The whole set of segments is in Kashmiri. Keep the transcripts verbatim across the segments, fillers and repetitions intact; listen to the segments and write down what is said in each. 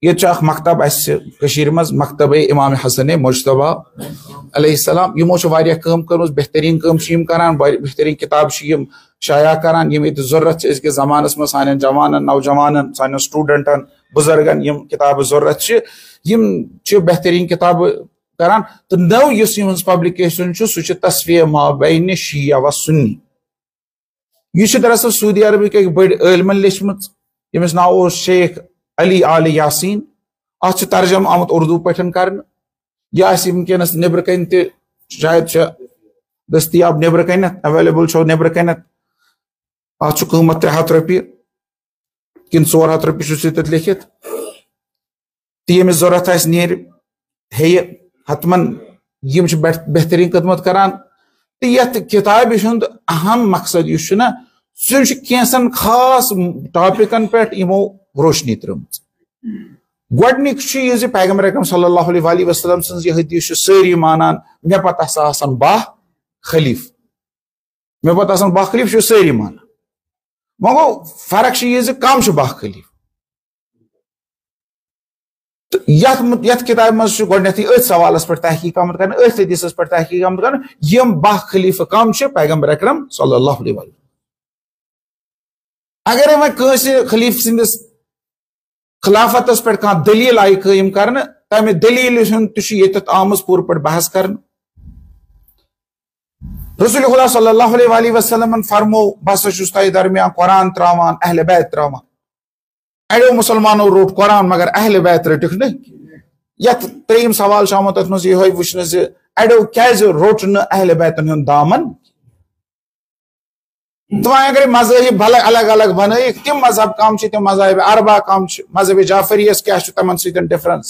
ییٚتہِ چھُ اکھ مکتب اَسہِ کٔشیٖرِ منٛز، مکتبے امام حسن مجتبیٰ علیہ السلام۔ یِمو چھِ واریاہ کٲم کٔرمٕژ، بہتریٖن کٲم چھِ یِم کران، واریاہ بہتریٖن کِتاب چھِ یِم شایع کران، یِم ییٚتہِ ضروٗرت چھِ أزکِس زمانس منٛز سانٮ۪ن جوانن، نوجوانن، سانٮ۪ن studentن، بُزرگن یِم کِتابہٕ ضروٗرت چھِ، یِم چھِ بہتریٖن کِتابہٕ کران۔ تہٕ نٔو یُس یِہٕنٛز publication چھُ، سُہ چھُ تصفیہ ما بین شیعہ و سنی۔ یہِ چھِ دراصل سعودی عربٕکۍ أکۍ بٔڑۍ عٲلمن لیچھمٕژ، ییٚمِس ناو اوس شیخ علی آل یاسین۔ اتھ چھُ ترجمہٕ آمُت اردو پٲٹھۍ کرنہٕ۔ یہِ آسہِ وٕنکیٚنس نیبرٕ کنہِ تہِ، شاید چھِ دٔستیاب نیبرٕ کنٮ۪تھ، available چھو نیبرٕ کنٮ۪تھ۔ اتھ چھُ قۭمتھ ترٛےٚ ہتھ رۄپیہِ کِنہٕ ژور ہتھ رۄپیہِ چھُ سُہ تتھ لیکھِتھ۔ تہٕ ییٚمِس ضروٗرت آسہِ، نیرِ، ہیٚیہِ۔ حتمن یِم چھِ بہت-، بہتریٖن خدمت کران۔ تہٕ یتھ کِتابہِ ہُنٛد اہم مقصد یُس چھُ نہ، سُہ چھُ کینٛژن خاص ٹاپکن پٮ۪ٹھ یِمو روشنی ترٲومٕژ۔ گۄڈٕنیُک چھُ یہِ زِ پیغمبر اکرم صلی اللہ علیہ وآلہ وسلم سٕنٛز یہِ حدیث چھِ سٲری مانان، مےٚ پتہٕ ہسا آسن باہ خلیفہٕ۔ مےٚ پتہٕ آسن باہ خلیفہٕ، چھِ سٲری مانان۔ وۄنۍ گوٚو، فرق چھِ یہِ زِ کم چھِ باہ خلیفہٕ۔ تہٕ یتھ مُت-، یتھ کتابہِ منٛز چھُ گۄڈٕنیتھٕے أتھۍ سوالس پٮ۪ٹھ تحقیق آمُت کرنہٕ، أتھۍ حدیثس پٮ۪ٹھ تحقیق آمُت کرنہٕ، یِم باہ خلیفہٕ کم چھِ پیغمبر اکرم صلی اللہ علیہ وسلم۔ اگرے وۄنۍ کٲنٛسہِ خلیفہٕ سٕنٛدِس خلافتس پٮ۪ٹھ کانٛہہ دلیل آیہِ قٲیِم کرنہٕ، تمہِ دلیلہِ ہُنٛد تہِ چھُ ییٚتٮ۪تھ آمٕژ پوٗرٕ پٲٹھۍ بحث کرنہٕ۔ رسول خدا صلی اللہ علیہ وآلہ وسلمن فرموو، بہٕ ہسا چھُس تۄہہِ درمیان قرآن تراوان، اہل بیت تراوان۔ اڑیو مسلمانو روٚٹ قرآن مگر اہل بیت رٔٹِکھ نہٕ۔ یتھ ترٛیٚیِم سوال چھُ آمُت تتھ منٛز یِہوٚے وٕچھنہٕ زِ اڑیو کیازِ روٚٹ نہٕ اہل بیتن ہُنٛد دامن؟ تہٕ وۄنۍ اگرے مذاہب بھلے الگ الگ بنٲیِکھ، تِم مذہب کم چھِ، تِم مذاہب اربعہ کم چھِ، مذہب جعفریس کیٛاہ چھُ تِمن سۭتۍ difference؟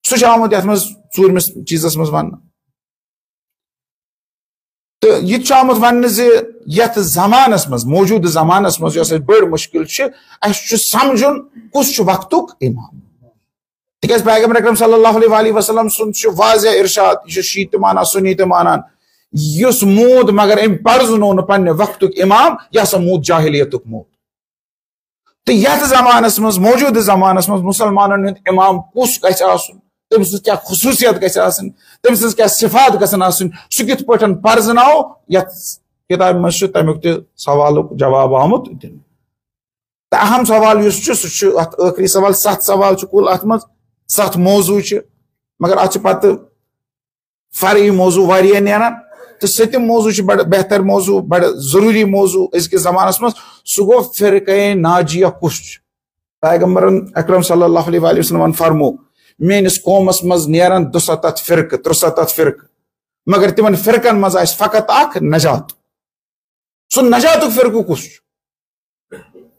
سُہ چھُ آمُت یتھ منٛز ژوٗرمِس چیٖزس منٛز وننہٕ۔ تہٕ یہِ تہِ چھُ آمُت وننہٕ زِ یتھ زمانس منٛز، موجودٕ زمانس منٛز یۄس اسہِ بٔڑ مُشکل چھِ، اسہِ چھُ سمجھُن کُس چھُ وقتُک امام۔ تِکیازِ پیغمبر اکرم صلی اللہ علیہ وآلہ وسلم سُنٛد چھُ واضح ارشاد، یہِ چھُ شیعہ تہِ مانان، سُنی تہِ مانان، یُس موٗد مگر أمۍ پرزٕنوو نہٕ پننہِ وقتُک امام، یہِ ہسا موٗد جاہلیتُک موٗد۔ تہٕ یتھ زمانس منٛز، موجودٕ زمانس منٛز مسلمانن ہُنٛد امام کُس گژھِ آسُن، تٔمۍ سٕنٛز کیٛاہ خصوٗصیت گژھِ آسٕنۍ، تٔمۍ سٕنٛز کیٛاہ صفات گژھن آسٕنۍ، سُہ کِتھ پٲٹھۍ پرزٕناو، یتھ کتابہِ منٛز چھُ تمیُک تہِ سوالُک جواب آمُت دِنہٕ۔ تہٕ اہم سوال یُس چھُ، سُہ چھُ اتھ ٲخری سوال، ستھ سوال چھِ کُل اتھ منٛز، ستھ موضوع چھِ، مگر اتھ چھِ پتہٕ فرعی موضوع واریاہ نیران۔ تہٕ سٔتِم موضوع چھُ بڑٕ بہتر موضوع، بڑٕ ضروٗری موضوع أزکِس زمانس منٛز، سُہ گوٚو فرقے ناجیہ کُس چھُ۔ پیغمبرن اکرم صلی اللہ علیہ وآلہ وسلمن فرمو، میٲنِس قومس منٛز نیرن دُسَتَتھ فرقہٕ، ترُسَتَتھ فرقہٕ، مگر تِمن فرقن منٛز آسہِ فقط اکھ نجات۔ سُہ نجاتُک فرقہٕ کُس چھُ؟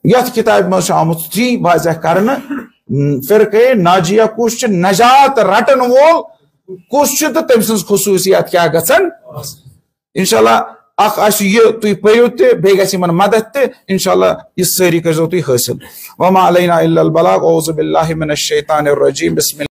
یتھ کتابہِ منٛز چھُ آمُت تی واضح کرنہٕ، فرقے ناجیہ کُس چھُ، نجات رٹن وول کُس چھُ تہٕ تٔمۍ سٕنٛز خصوٗصیات کیٛاہ گژھن۔ انشاءاللہ اکھ آسہِ یہِ تُہۍ پٔرِو تہِ، بیٚیہِ گژھِ یِمن مدد تہِ۔ انشاءاللہ یہِ سٲری کٔرۍزیو تُہۍ حٲصِل۔ وما علینا الا البلاغ۔ اعوذ باللہ من الشیطان الرجیم۔ بسم اللہ۔